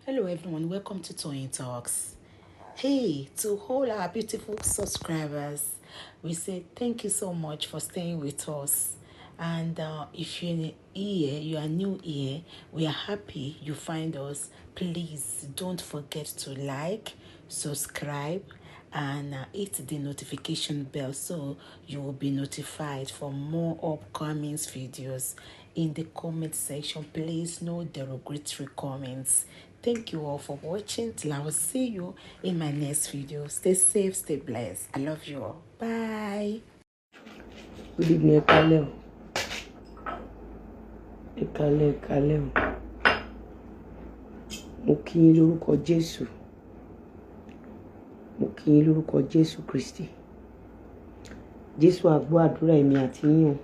Hello everyone, welcome to Toyeen Talks. Hey, to all our beautiful subscribers, we say thank you so much for staying with us. And if you're here, you are new here, we are happy you find us. Please don't forget to like, subscribe, and hit the notification bell so you will be notified for more upcoming videos. In the comment section, please, no derogatory comments. Thank you all for watching. Till I will see you in my next video. Stay safe, stay blessed. I love you all. Bye. Good evening, ẹ kálẹ́ o. Ẹ kálẹ́, ẹ kálẹ́ o. Mo kí yín lórúkọ Jésù. Mo kí yín lórúkọ Jésù Kristi. Jésù á gbọ́ àdúrà èmi àti yín o.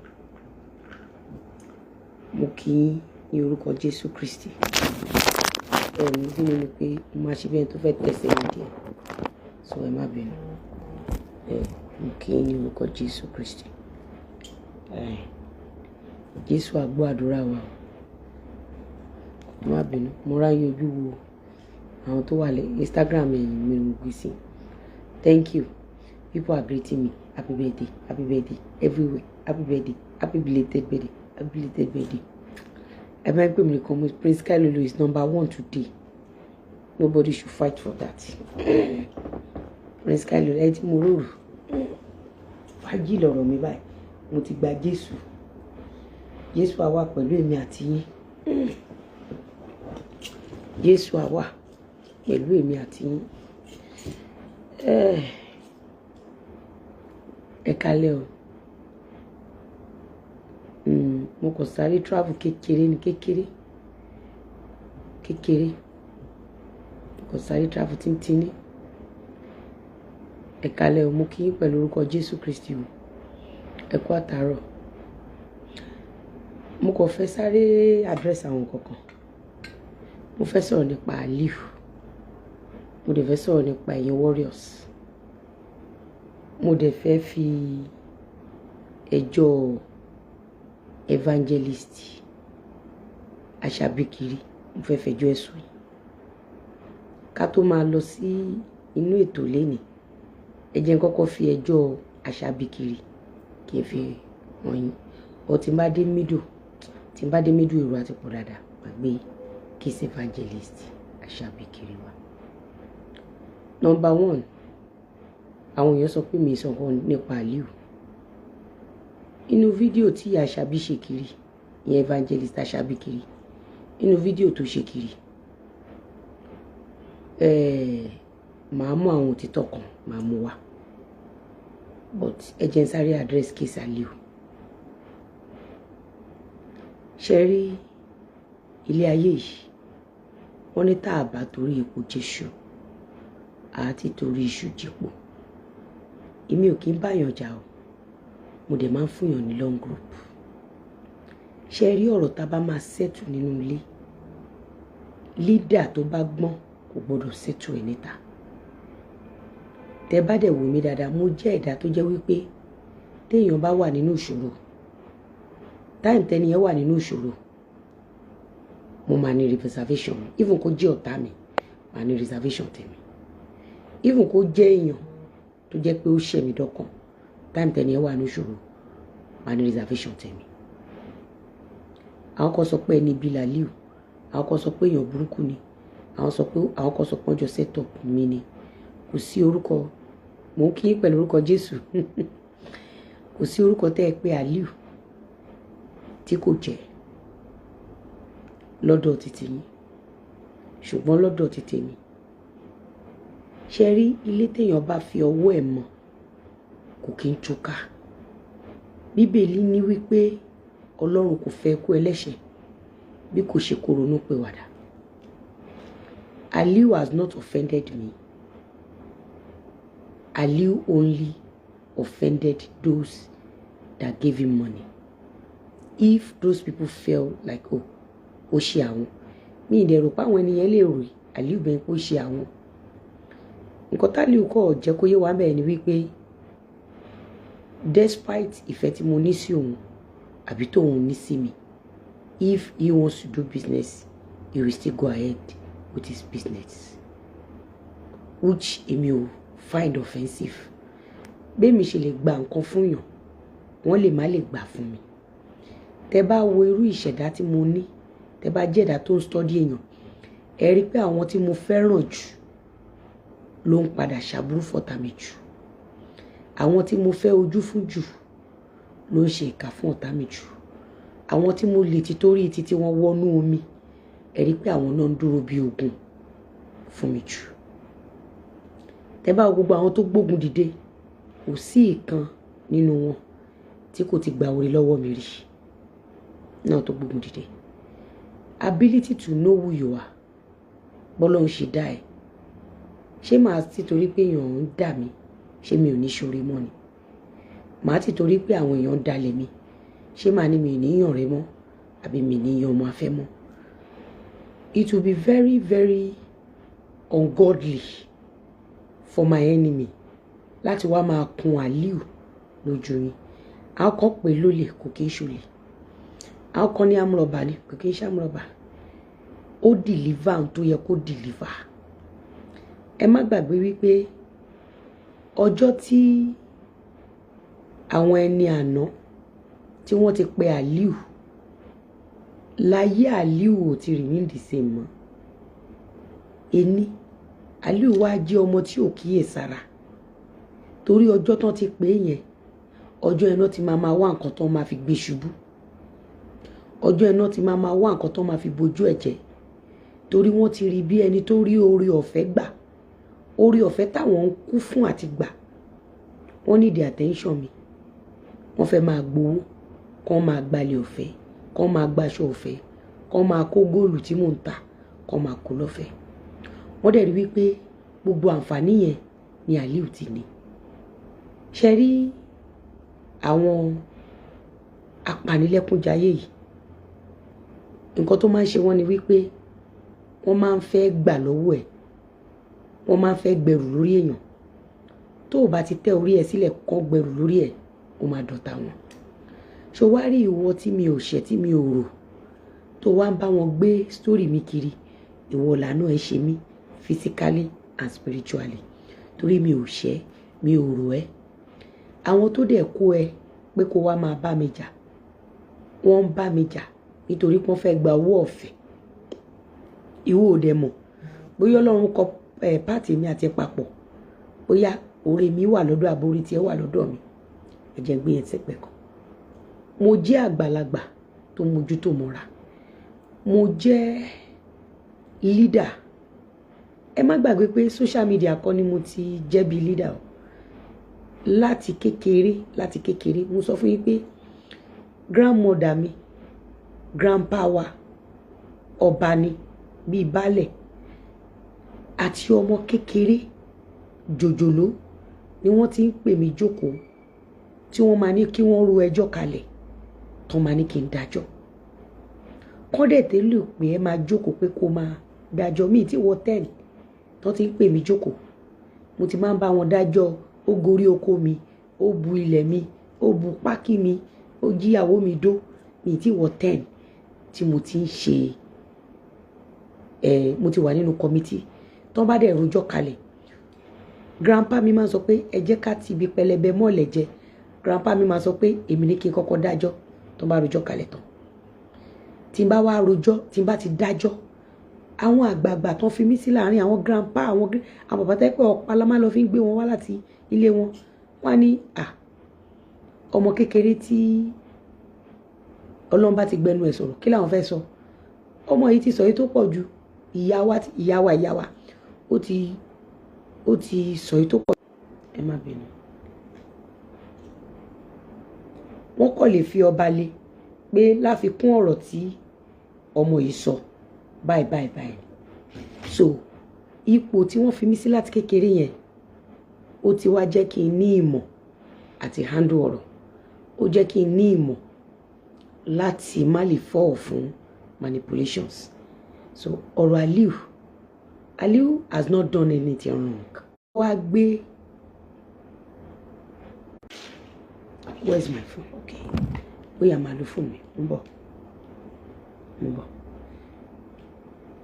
Mo kí yín ní orúkọ Jésù Kristi. Ẹ̀mí bínú ni pé mo máa ṣe bí ẹni tó fẹ́ tẹ̀sẹ̀ mi díẹ̀. So ẹ má bínú. Ẹ mo kí yín ní orúkọ Jésù Kristi. Ẹ Jésù á gbọ́ àdúrà wa o. Ẹ má bínú. Mo ráyè ojú wo àwọn tó wà lẹ́ Instagram ẹ̀yìn mi ni mo gbé sí. Thank you. People are greeting me. Happy birthday, happy birthday, everywhere. Happy birthday, happy belated birthday, happy belated birthday. Ẹ máa ń pè mí nìkan mo. Prince Kailolo is number one today. Nobody should fight for that. Prince Kailolo, ẹ tí mo rò rò. Fàájì lọ̀rọ̀ mi báyìí. Mo ti gba Jésù. Jésù á wà pẹ̀lú èmi àti yín. Jésù á wà pẹ̀lú èmi àti yín. Ẹ kálẹ́ o. Mo kàn sáré travel kékeré ní kékeré kékeré. Mo kàn sáré travel tíntínní. Ẹ kálẹ́ o, mo kí yín pẹ̀lú orúkọ Jésù Kristi o. Ẹ kú àtàárọ̀. Mo kàn fẹ́ sáré address àwọn nǹkan kan. Mo fẹ́ sọ̀rọ̀ nípa Aliu. Mo dẹ̀ fẹ́ sọ̀rọ̀ nípa ẹ̀yin warriors. Mo dẹ̀ fẹ́ fi ẹjọ́ evangelist Aṣàbíkiri, mo fẹ́ fẹjọ́ ẹ̀ sùn yín. Ká tó máa lọ sí inú ètò lénìí, ẹ jẹ́ n kọ́kọ́ fi ẹjọ́ Aṣàbíkiri kí n fi hàn yín. But tí n bá dé middle, tí n bá dé middle, èrò àti pọ̀ dáadáa, màá gbé case evangelist Aṣàbíkiri wá. Number one, àwọn èèyàn sọ pé mi sọ nǹkan nípa Aliu. Inú fídíò tí Àṣàbí ṣe kiri, ìyẹn evangelist Aṣàbíkiri, inú fídíò tó ṣe kiri, màá mú àwọn òtítọ́ kan, màá mú wá. But ẹ jẹ́ n sáré address case Aliu. Ṣe rí ilé ayé yìí, wọ́n ní tá a bá torí epo jẹ́ṣu, àá ti torí iṣu jẹ́po. Èmi ò kí ń báyàn jà o. Mo dẹ̀ máa ń fúnyàn ní long rope. Ṣe rí ọ̀rọ̀ tá a bá máa settle nínú ilé, leader tó bá gbọ́n kò gbọ́dọ̀ settle ẹ̀ níta. Tẹ bá dẹ̀ wò mí dáadáa, mo jẹ́ ẹ̀dá tó jẹ́ wípé téèyàn bá wà nínú ìṣòro, time tẹ́ni yẹn wà nínú ìṣòro, mo máa ní reservation. Even kó jẹ́ ọ̀tá mi, máa ní reservation tèmi. Even kó jẹ́ èèyàn tó jẹ́ pé ó ṣẹ̀ mí dọ́kàn, time tẹ́ni yẹn wà nínú ìṣòro, máa ní reservation tèmi. Àwọn kan sọ pé ẹni bíi Laliu, àwọn kan sọ pé èèyàn burúkú ni, àwọn sọ pé, àwọn kan sọ pé wọ́n jọ set up mi ni. Kò sí orúkọ, mò ń kí yín pẹ̀lú orúkọ Jésù. Kò sí orúkọ tẹ́ ẹ pé Aliu tí kò jẹ́ lọ́dọ̀ títí yín, ṣùgbọ́n lọ́dọ̀ títí mi, ṣe rí ilé téèyàn bá fi ọwọ́ ẹ̀ mọ̀ kò kí ń túká. Bíbélì ní wípé Ọlọ́run kò fẹ́ kú ẹlẹ́ṣẹ̀ bí kò ṣe kó ronú pìwàdà. Aliu has not offended me. Aliu only offended those that gave him money. If those people felt like, oh, ó ṣe àwọn, mi ì dẹ̀ rò pé àwọn ènìyàn lè rò Aliu bẹ́ẹ̀ pé ó ṣe àwọn. Nǹkan t'Aliu kọ́ jẹ́ kó yé wa bẹ́ẹ̀ ni wípé despite ìfẹ́ tí mo ní sí òun àbí tóun ní sí mi, if he wants to do business, he will still go ahead. with his business, which èmi ò find offensive. Bẹ́ẹ̀ mi ṣe lè gba nǹkan fún yàn, wọ́n lè má lè gbà fún mi. Tẹ́ bá wo irú ìṣẹ̀dá tí mo ní, tẹ́ bá jẹ́ ẹ̀dá tó ń study èèyàn, ẹ rí pé àwọn tí mo fẹ́ràn jù ló ń padà ṣàbúrú fọ́tà mi jù. Àwọn tí mo fẹ́ ojú fún jù ló ń ṣe ìkà fún ọ̀tá mi jù. Àwọn tí mo lè ti torí títí wọn wọnú omi, ẹ rí pé àwọn náà ń dúró bí ogun fún mi jù. Tẹ́ bá wo gbogbo àwọn tó gbógun dìde, kò sí ìkan nínú wọn tí kò ti gba orí lọ́wọ́ mi rí náà tó gbógun dìde. Ability to know who you are, bọ́lá ń ṣe dá ẹ. Ṣé màá ti torí pé èèyàn ń dà mí, ṣé mi ò ní ṣoore mọ́ ni? Màá ti torí pé àwọn èèyàn ń dalẹ̀ mi, ṣé màá ní mi ò ní yàn rẹ mọ́ àbí mi ní yan ọmọ afẹ́ mọ́? It will be very, very ungodly for my enemy láti wá máa kun Aliu lójú yín. Àwọn kan pè lólè, kò kí ń ṣolè. Àwọn kan ní amúrọ̀bà ni, kò kí ń ṣàmúrọ̀bà. Ó deliver ohun tó yẹ kó deliver. Ẹ má gbàgbé wípé ọjọ́ tí àwọn ẹni àná tí wọ́n ti pe Aliu, láyé Aliu ò ti remain the same mọ́. Ení Aliu wá jẹ́ ọmọ tí ò kíyèsára, torí ọjọ́ tán ti pè é yẹn, ọjọ́ yẹn náà ti máa máa wá nǹkan tán máa fi gbé ṣubú. Ọjọ́ yẹn náà ti máa máa wá nǹkan tán máa fi bojú ẹ̀ jẹ́, torí wọ́n ti rí bí ẹni tó rí oore ọ̀fẹ́ gbà. Oore ọ̀fẹ́ táwọn ń kú fún àti gbà, wọ́n need the attention mi. Wọ́n fẹ́ máa gbowó, kán máa gbalẹ̀ ọ̀fẹ́, kán máa gbaṣọ ọ̀fẹ́, kán máa kó góòlù tí mò ń tà, kán máa kó lọ́fẹ̀ẹ́. Wọ́n dẹ̀ rí wípé gbogbo àǹfààní yẹn ni Aliu ti ní. Ṣé rí àwọn apanilẹ́kúnjayé yìí? Nǹkan tó máa ń ṣe wọ́n ni wípé wọ́n máa ń fẹ́ gbà lọ́wọ́ ẹ̀, wọ́n máa ń fẹ́ gbẹrù lórí èèyàn. Tó o bá ti tẹ́ orí ẹ sílẹ̀ kán gbẹrù lórí ẹ̀, ó máa dọ̀tá wọn. Ṣé o wá rí ìwọ tí mi ò ṣẹ̀, tí mi ò rò, tó wá ń bá wọn gbé story mi kiri? Ìwọ làánú ẹ ṣe mí physically and spiritually, torí mi ò ṣẹ̀, mi ò rò ẹ́. Àwọn tó dẹ̀ kó ẹ pé kó wá máa bá mi jà, wọ́n ń bá mi jà nítorí pé wọ́n fẹ́ gba owó ọ̀fẹ́. Ìwọ ò dẹ̀ mọ̀ bóyá Ọlọ́run kọ pàtì mi àti papọ̀, bóyá oore mi wà lọ́dọ̀ àbórí tí ẹ wà lọ́dọ̀ mi. Ẹ jẹ́ gbé yẹn sẹ́pẹ̀ kan. Mo jẹ́ àgbàlagbà tó mojú tó mọ́ra. Mo jẹ́ leader. Ẹ má gbàgbé pé social media kọ́ ni mo ti jẹ́ bí leader o. Láti kékeré, láti kékeré, mo sọ fún yín pé grandmother mi, grandpa wa, ọba ni bíi baálẹ̀, àti ọmọ kékeré jòjòló ni wọ́n ti ń pè mí jókòó, tí wọ́n máa ní kí wọ́n ro ẹjọ́ kalẹ̀, tán máa ní kí n dájọ́. Kọ́dẹ̀ tẹ́ lè pé ẹ máa jókòó pé kó máa dájọ́ míì tí wọ́n 10 tán ti ń pè mí jókòó. Mo ti máa ń bá wọn dájọ́. Ó gorí oko mi, ó bu ilẹ̀ mi, ó bu pákí mi, ó jíyàwó mi dó. Mi tí wọ́n 10 tí mo ti ń ṣe, mo ti wà nínú committee. Tán bá dẹ̀ rojọ́ kalẹ̀, grandpa mi máa ń sọ pé ẹ jẹ́ ká ti ibi pẹlẹbẹ mọ́lẹ̀ jẹ. Grandpa mi máa sọ pé èmi ní kí n kọ́kọ́ dájọ́. Tán bá rojọ́ kalẹ̀ tán, tí n bá wá rojọ́, tí n bá ti dájọ́, àwọn àgbààgbà tán fi mí sí láàrin àwọn grandpa, àwọn bàbá tẹ́ pé ọ̀pá la máa lọ fi ń gbé wọn wá láti ilé wọn, wọ́n á ní à ọmọ kékeré tí Ọlọ́run bá ti gbẹnu ẹ̀ sọ̀rọ̀, kí làwọn fẹ́ sọ? Ọmọ yìí ti sọ yìí tó pọ̀ ju ìyá wa, ìyá wa, ìyá wa, ó ti sọ yìí tó pọ̀. Ẹ má bínú. Wọ́n kàn lè fi ọba lé pé láfikún ọ̀rọ̀ tí ọmọ yìí sọ báyìí báyìí báyìí. So ipò tí wọ́n fi mí sí láti kékeré yẹn, ó ti wá jẹ́ kí n ní ìmọ̀ àti handle ọ̀rọ̀. Ó jẹ́ kí n ní ìmọ̀ láti má lè fall fún manipulations. So ọ̀rọ̀ Aliu, Aliu has not done anything wrong. Wá gbé, where's my phone? Okay, bóyá màá lo fóònù mi. Ń bọ̀, ń bọ̀,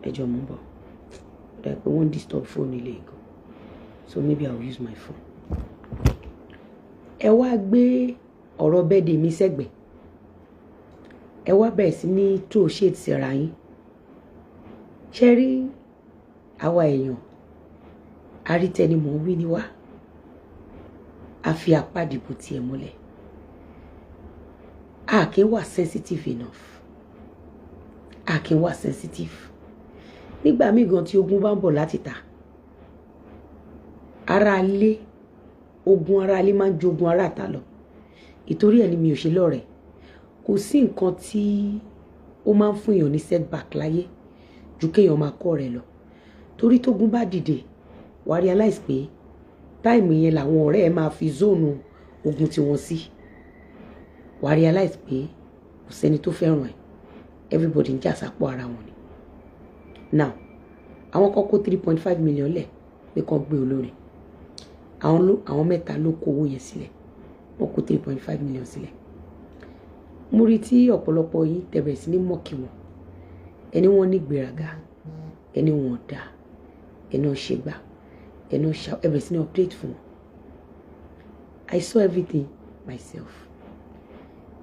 ẹ jọ̀ọ́, mo ń bọ̀. Dà pé wọ́n disturb phone ilé gan, so maybe I will use my phone. Ẹ wá gbé ọ̀rọ̀ birthday mi sẹ́gbẹ̀ẹ́, ẹ wá bẹ̀rẹ̀ sí ní throw shade síra yín. Ṣe rí àwa èèyàn, arítẹnimọ̀ wí ni wá, a fi apá dìbò tiẹ̀ múlẹ̀, a kì í wà sensitive enough, a kì í wà sensitive. Nígbà míì gan, tí ogun bá ń bọ̀ láti ta ara lé, ogun ara lé máa ń jogun ara ta lọ. Ìtorí ẹ̀ ni mi ò ṣe lọ́rẹ̀ẹ́. Kò sí nǹkan tí ó máa ń fún èèyàn ní setback láyé ju kéèyàn máa kọ́ rẹ̀ lọ, torí tógun bá dìde, wàá realize pé time yẹn làwọn ọ̀rẹ́ ẹ̀ máa fi zone ogun tiwọn sí. Wàá realize pé kò sẹ́ni tó fẹ́ràn ẹ̀, everybody ń jà sápò ara wọn ni. Now, àwọn kan kó 3.5 million lẹ̀ pé kán gbé olórin. Àwọn ló, àwọn mẹ́ta ló kó owó yẹn sílẹ̀, wọ́n kó 3.5 million sílẹ̀. Mo rí tí ọ̀pọ̀lọpọ̀ yín tẹ̀bẹ̀rẹ̀ sí ní mock wọn, ẹni wọ́n ní gbéraga, ẹni wọn ò dáa, ẹni ò ṣe gbà, ẹni ò ṣe, ẹ bẹ̀rẹ̀ sí ní update fún wọn. I saw everything myself.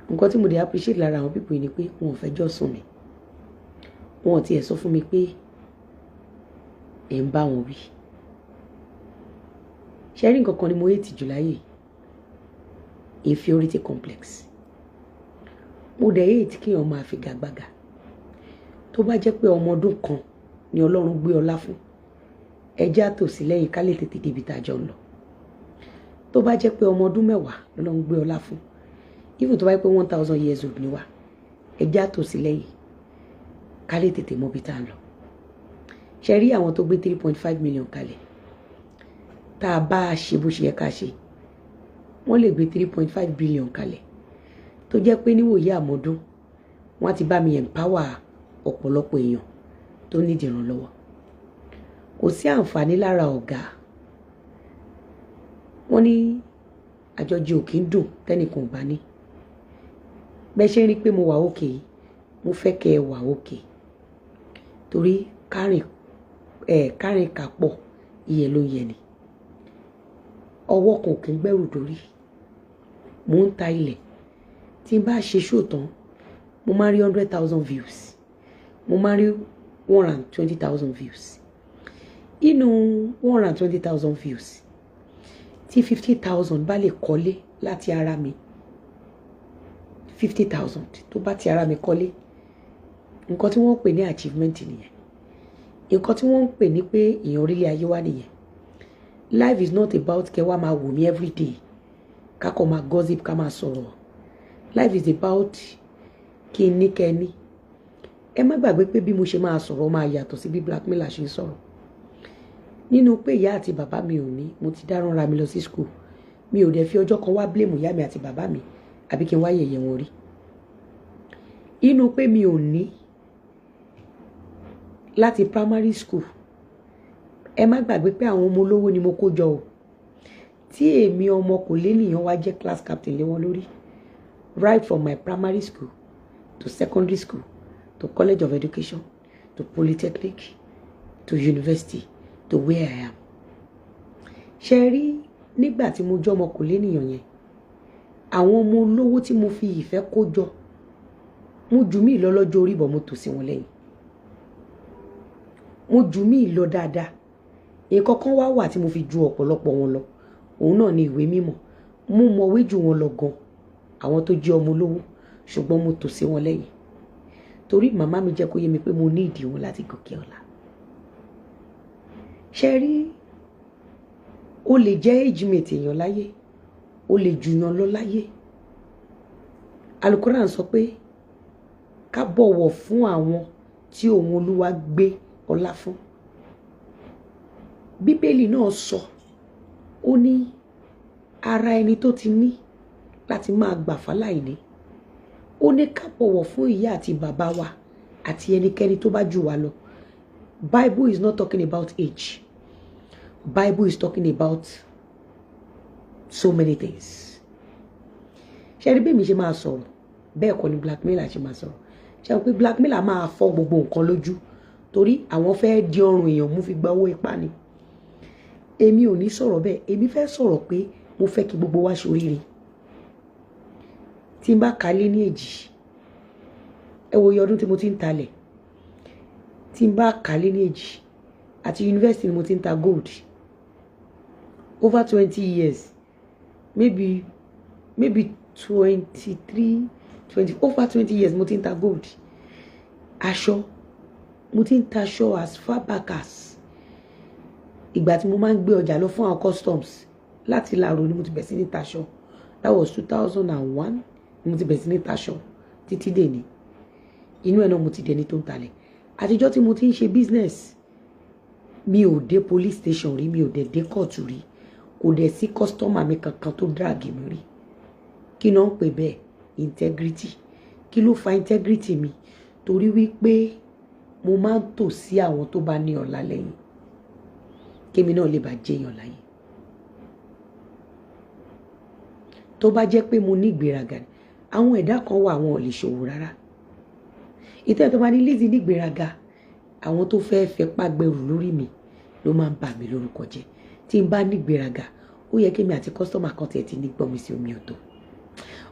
Nǹkan tí mo dẹ̀ appreciate lára àwọn people yìí ni pé wọn ò fẹjọ́ sùn mí, wọn ò tiẹ̀ sọ fún mi pé ẹ̀ ń bá wọn wí. Ṣe rí, nǹkan kan ni mo hate jù láyé, inferiority complex. Mo dẹ̀ hate kéèyàn máa fi gàgbàgà. Tó bá jẹ́ pé ọmọ ọdún kan ni Ọlọ́run gbé ọlá fún, ẹjẹ́ àtòsí lẹ́yìn ká lè tètè débi tá a jọ ń lọ. Tó bá jẹ́ pé ọmọ ọdún 10 lọ́lọ́run gbé ọlá fún, even tó bá jẹ́ pé 1,000 years old ni wá, ẹjẹ́ àtòsí lẹ́yìn ká lè tètè mọ ibi tá a ń lọ. Ṣe rí àwọn tó gbé 3.5 million kalẹ̀, tá a bá a ṣe bó ṣe yẹ ká ṣe, wọ́n lè gbé 3.5 billion kalẹ̀, tó jẹ́ pé níwòye àmọ́dún, wọ́n á ti bá mi empower ọ̀pọ̀lọpọ̀ èèyàn tó nídìí ìrànlọ́wọ́. Kò sí àǹfààní lára ọ̀gá. Wọ́n ní àjọjẹ ò kí ń dùn tẹ́nìkan ò bá ní. Bẹ́ẹ̀ ṣe ń rí pé mo wà okay yìí, mo fẹ́ kẹ́ ẹ wà okay, torí kárìn ẹ̀ kárìn kápọ̀ iyẹ̀ ló yẹ ni. Ọwọ́ kan ò kí ń gbẹ́rù dórí. Mò ń ta ilẹ̀. Tí n bá ṣe show tán, mo máa ń rí 100,000 views, mo máa ń rí 120,000 views. Inú 120,000 views, tí 50,000 bá lè kọ́lé láti ara mi, 50,000 tó bá ti ara mi kọ́lé, nǹkan tí wọ́n ń pè ní achievement nìyẹn. Nǹkan tí wọ́n ń pè ní pé èèyàn orílẹ̀ ayé wá nìyẹn. Life is not about kẹ́ wá máa wò mí everyday, ká kọ́ máa gossip, ká máa sọ̀rọ̀. Life is about kí n ní kẹ́ ní. Ẹ má gbàgbé pé bí mo ṣe máa sọ̀rọ̀ máa yàtọ̀ sí bí blackmailer ṣe ń sọ̀rọ̀. Nínú pé ìyá àti bàbá mi ò ní, mo ti dáràn ra mi lọ sí school. Mi ò dẹ̀ fi ọjọ́ kan wá blame ìyá mi àti bàbá mi, àbí kí n wá yẹ̀yẹ́ wọn rí. Inú pé mi ò ní láti primary school, ẹ má gbàgbé pé àwọn ọmọ olówó ni mo kó jọ o, tí èmi ọmọ kò lénìyàn wá jẹ́ class captain lé wọn lórí, right from my primary school to secondary school to college of education to polytechnic to university to where I am. Ṣe rí, nígbà tí mo jọ́ ọmọ kò lénìyàn yẹn, àwọn ọmọ olówó tí mo fi ìfẹ́ kó jọ, mo jù mí lọ lọ́jọ́ orí bọ̀, mo tò sí wọn lẹ́yìn. Mo jù mí lọ dáadáa. Nǹkan kan wá wà tí mo fi ju ọ̀pọ̀lọpọ̀ wọn lọ, òun náà ni ìwé mímọ̀. Mo mọ̀wé jù wọn lọ gan, àwọn tó jẹ́ ọmọ olówó, ṣùgbọ́n mo tò sí wọn lẹ́yìn torí màmá mi jẹ́ kó yé mi pé mo ní ìdí wọn láti gòkè ọ̀la. Ṣe rí, o lè jẹ́ age mate èèyàn láyé, o lè jùyàn lọ láyé. Alukoran sọ pé ká bọ̀wọ̀ fún àwọn tí òun Olúwa gbé ọlá fún. Bíbélì náà sọ, ó ní ara ẹni tó ti ní láti máa gbà fáláìní. Ó ní ká bọ̀wọ̀ fún ìyá àti bàbá wa àti ẹnikẹ́ni tó bá jù wá lọ. Bible is not talking about age. Bible is talking about so many things. Ṣe rí, bí mi ṣe máa sọ̀rọ̀, bẹ́ẹ̀ kọ́ ni blackmailer ṣe máa sọ̀rọ̀. Ṣe pé blackmailer máa fọ́ gbogbo nǹkan lójú. Torí àwọn fẹ́ di ọrùn èèyàn mú fi gba owó ipá ni. Èmi ò ní sọ̀rọ̀ bẹ́ẹ̀. Èmi fẹ́ sọ̀rọ̀ pé mo fẹ́ kí gbogbo wa ṣoríire. Tí n bá ka lé ní èjì, ẹ wo iye ọdún tí mo ti ń talẹ̀. Tí n bá kà lé ní èjì, àti yunifásitì ni mo ti ń ta gold, over 20 years, maybe 23, 20, over 20 years mo ti ń ta gold. Aṣọ, mo ti ń taṣọ as far back as ìgbà tí mo máa ń gbé ọjà lọ fún àwọn customs láti Ìlaro ni mo ti bẹ̀rẹ̀ sí ní taṣọ. That was 2001 ni mo ti bẹ̀rẹ̀ sí ní taṣọ títí dèní. Inú ẹ̀ náà mo ti dẹni tó ń talẹ̀. Àtijọ́ tí mo ti ń ṣe business, mi ò dé police station rí, mi ò dẹ̀ dé kóòtù rí, kò dẹ̀ sí customer mi kankan tó drag mi rí. Kí náà ń pè bẹ́ẹ̀? Integrity. Kí ló fa integrity mi? Torí wípé mo máa ń tò sí àwọn tó bá ní ọ̀la lẹ́yìn, kémi náà lè bá jẹ́yàn láyé. Tó bá jẹ́ pé mo ní ìgbéraga ni, àwọn ẹ̀dá kan wà, àwọn ò lè ṣòwò rárá. Ìtẹ́ tó bá ní Lizzy ní ìgbéraga, àwọn tó fẹ́ẹ́ fẹ́ pàgbẹ́rù lórí mi ló máa ń bà mí lórúkọ jẹ́. Tí n bá ní ìgbéraga, ó yẹ kémi àti customer kan tiẹ̀ ti ní gbọ́n mi sí omi ọ̀tọ̀.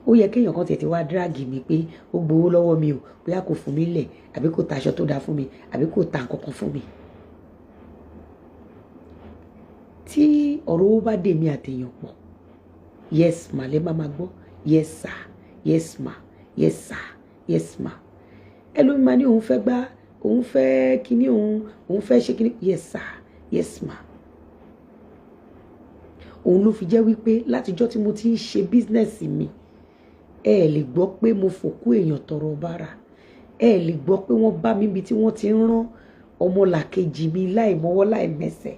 Ó yẹ kéèyàn kan tiẹ̀ ti wá drag mi pé ó gbowó lọ́wọ́ mi o, bóyá kò fún mi lẹ̀, àbí kò ta aṣọ tó dáa fún mi, àbí kò ta nǹkan kan fún mi. Tí ọ̀rọ̀ owó bá dé mi àtèèyàn pọ̀, yes ma lẹ́ máa gbọ́, yes sir, yes ma, yes sir, yes ma. Ẹlòmíì máa ní òun fẹ́ gbá, òun fẹ́ kíní, òun fẹ́ ṣe kíní, yes sir, yes ma. Òun ló fi jẹ́ wípé látijọ́ tí mo ti ń ṣe business mi, ẹ lè gbọ́ pé mo fòkú èèyàn tọrọ bára. Ẹ lè gbọ́ pé wọ́n bá mi ibi tí wọ́n ti ń rán ọmọlàkejì mi láì mọ́wọ́ láì mẹsẹ̀,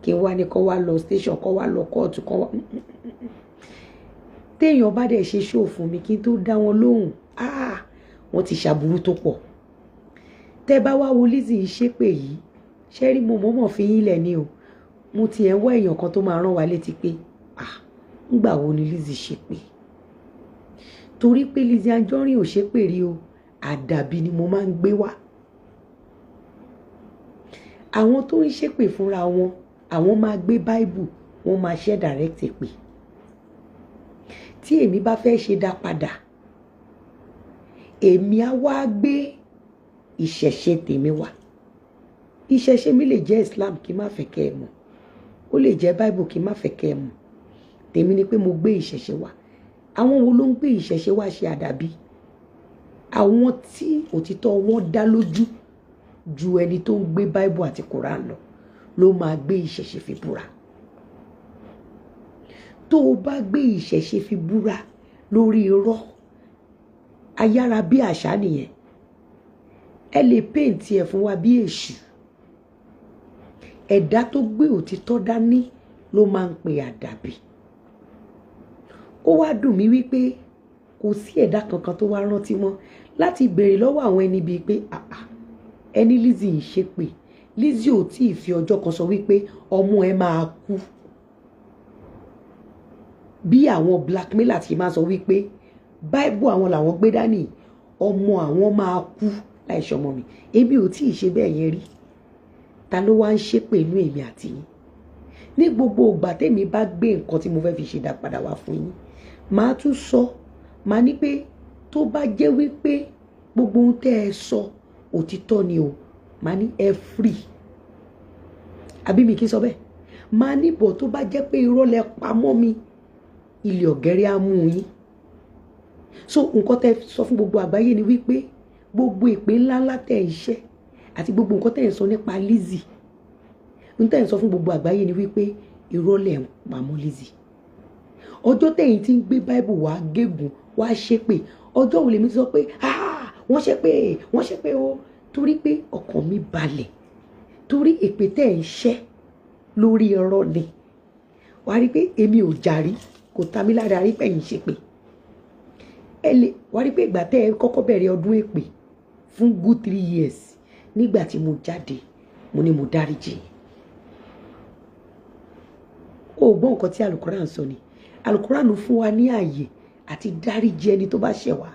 kí n wá ní kó wá lọ station, kó wá lọ kóòtù, kó wá. Téèyàn bá dẹ̀ ṣe ṣóò fún mi, kí n tó dá wọn lóhùn, wọ́n ti ṣàbùrú tó pọ̀. Tẹ́ bá wá wo Lizzy ń ṣépè yìí, ṣé rí, mo mọ̀ọ́mọ̀ fi yín lẹ̀ ni o. Mo ti ẹ̀ ń wá èèyàn kan tó máa rán wa létí pé, ah, ńgbà wo ni Lizzy ṣépè? Torí pé Lizzy Anjorin ò ṣépè rí o, àdàbí ni mo máa ń gbé wá. Àwọn tó ń ṣépè fúnra wọn, àwọn máa gbé báìbù, wọ́n máa ṣẹ́ direct pè. Tí èmi bá fẹ́ ṣe dá padà, èmi á wá gbé ìṣẹ̀ṣe tèmi wá. Ìṣẹ̀ṣe mi lè jẹ́ Islam, kí n má fẹ́ kẹ́ ẹ mọ̀. Ó lè jẹ́ báìbù, kí n má fẹ́ kẹ́ ẹ mọ̀. Tèmi ni pé mo gbé ìṣẹ̀ṣe wá. Àwọn wo ló ń gbé ìṣẹ̀ṣe wá ṣe àdàbí? Àwọn tí òtítọ́ wọn dá lójú ju ẹni tó ń gbé báìbù àti Quran lọ ló máa gbé ìṣẹ̀ṣe fi búra. Tó o bá gbé ìṣẹ̀ṣe fi búra lórí irọ́, ayára bí àṣà nìyẹn. Ẹ lè péǹtì ẹ̀ fún wa bí èṣù. Ẹ̀dá tó gbé òtítọ́ dání ló máa ń pe àdàbí. Ó wá dùn mí wípé kò sí ẹ̀dá kankan tó wá rántí mọ́ láti béèrè lọ́wọ́ àwọn ẹni bíi pé, àà, ẹni Lizzy ń ṣépè. Lizzy ò tí ì fi ọjọ́ kan sọ wípé ọmọ ẹ máa kú, bí àwọn blackmailer ti máa sọ wípé báìbù àwọn làwọn gbé dání, ọmọ àwọn máa kú láì ṣọmọ mi. Èmi ò tí ì ṣe bẹ́ẹ̀ yẹn rí. Ta ló wá ń ṣépè inú èmi àti yín? Ní gbogbo ìgbà tèmi bá gbé nǹkan tí mo fẹ́ fi ṣe dá padà wá fún yín, màá tún sọ, màá ní pé tó bá jẹ́ wípé gbogbo ohun tẹ́ ẹ sọ òtítọ́ ni o, màá ní ẹ free. Àbí mi kì í sọ bẹ́ẹ̀? Màá ní bọ̀, tó bá jẹ́ pé irọ́ lẹ pamọ́ mi, ilé ọ̀gẹ́rẹ́ á mú yín. So nǹkan tẹ́ sọ fún gbogbo àgbáyé ni wípé gbogbo ìpè ńláńlá tẹ́ ń ṣe àti gbogbo nǹkan tẹ́ ń sọ nípa Lizzy, n tẹ́ ń sọ fún gbogbo àgbáyé ni wípé irọ́ lẹ ń pamọ́ Lizzy. Ọjọ́ tẹ̀yìn tí ń gbé báìbù wá gégùn wá ṣépè, ọjọ́ wo lèmi ti sọ pé, ah, wọ́n ṣépè, wọ́n ṣépè o? Torí pé ọkàn mi balẹ̀, torí èpè tẹ́ ń ṣẹ́ lórí irọ́ ni. Wàá rí pé èmi ò jàrí, kò ta mí lára rí pẹ̀yìn ṣépè. Ẹ lè wàá rí pé ìgbà tẹ́ ẹ kọ́kọ́ bẹ̀rẹ̀ ọdún èpè fún good 3 years, nígbà tí mo jáde, mo ní mo dáríjì yín. O gbọ́ nǹkan tí alukoran sọ ni. Alukoran fún wa ní ààyè àti dáríjì ẹni tó bá ṣẹ̀ wá.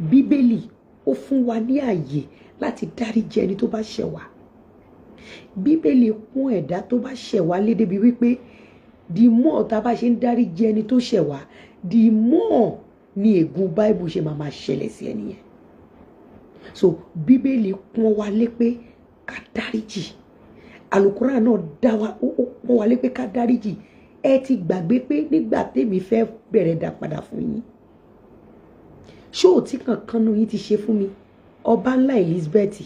Bíbélì ó fún wa ní ààyè láti dáríjì ẹni tó bá ṣẹ̀ wá. Bíbélì pọ́n ẹ̀dá tó bá ṣẹ̀ wá lé débi wípé the more tá a bá ṣe ń dáríjì ẹni tó ṣẹ̀ wá, the more ni ègún Bible ṣe máa máa ṣẹlẹ̀ sí ẹni yẹn. So Bíbélì pọ́n wa lé pé ká dáríjì. Àlùkùránì náà dá wa, ó pọ́n wa lé pé ká dáríjì. Ẹ ti gbàgbé pé nígbà tèmi fẹ́ bẹ̀rẹ̀ dà padà fún yín, ṣó ò tí kankan nu yín ti ṣe fún mi? Ọba ńlá Elizabeth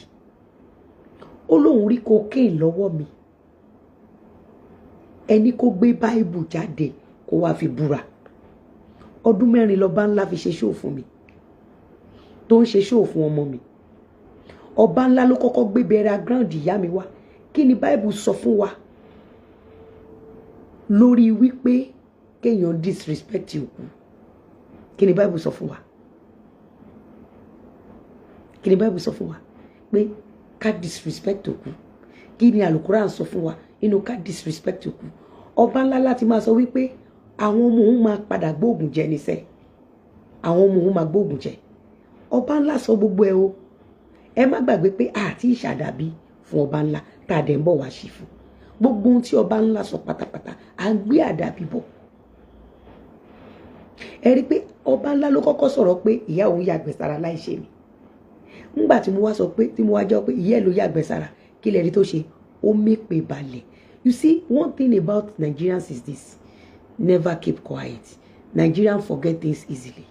ó lóun rí cocaine lọ́wọ́ mi, ẹni kó gbé báìbù jáde kó wá fi búra. Ọdún 4 lọ́ba ńlá fi ṣe ṣóò fún mi, tó ń ṣe ṣóò fún ọmọ mi. Ọba ńlá ló kọ́kọ́ gbé bẹ̀rẹ̀ ground ìyá mi wá. Kí ni báìbù sọ fún wa lórí wípé kéèyàn disrespect òkú? Kí ni báìbù sọ fún wa? Kí ni báìbù sọ fún wa pé ká disrespect òkú? Kí ni àlùkùránì sọ fún wa nínú ká disrespect òkú? Ọba ńlá láti máa sọ wípé àwọn ọmọ òun máa padà gbóògùn jẹ níṣẹ́, àwọn ọmọ òun máa gbóògùn jẹ. Ọba ńlá sọ gbogbo ẹ o. Ẹ má gbàgbé pé àti ìṣàdàbí fún ọba ńlá tá a dẹ̀ ń bọ̀ wá sí fún. Gbogbo ohun tí ọba ńlá sọ pátápátá à ń gbé àdàbí bọ̀. Ẹ rí i pé ọba ńlá ló kọ́kọ́ sọ̀rọ̀ pé ìyá òun yàgbẹ́ sára láì ṣe mi. Ńgbà tí mo wá sọ pé, tí mo wá jẹ́ pé ìyá ẹ̀ ló yàgbẹ́ sára, kí lẹ rí tó ṣe? Ó mépè balẹ̀. You see, one thing about Nigerians is this: never keep quiet. Nigerians forget things easily.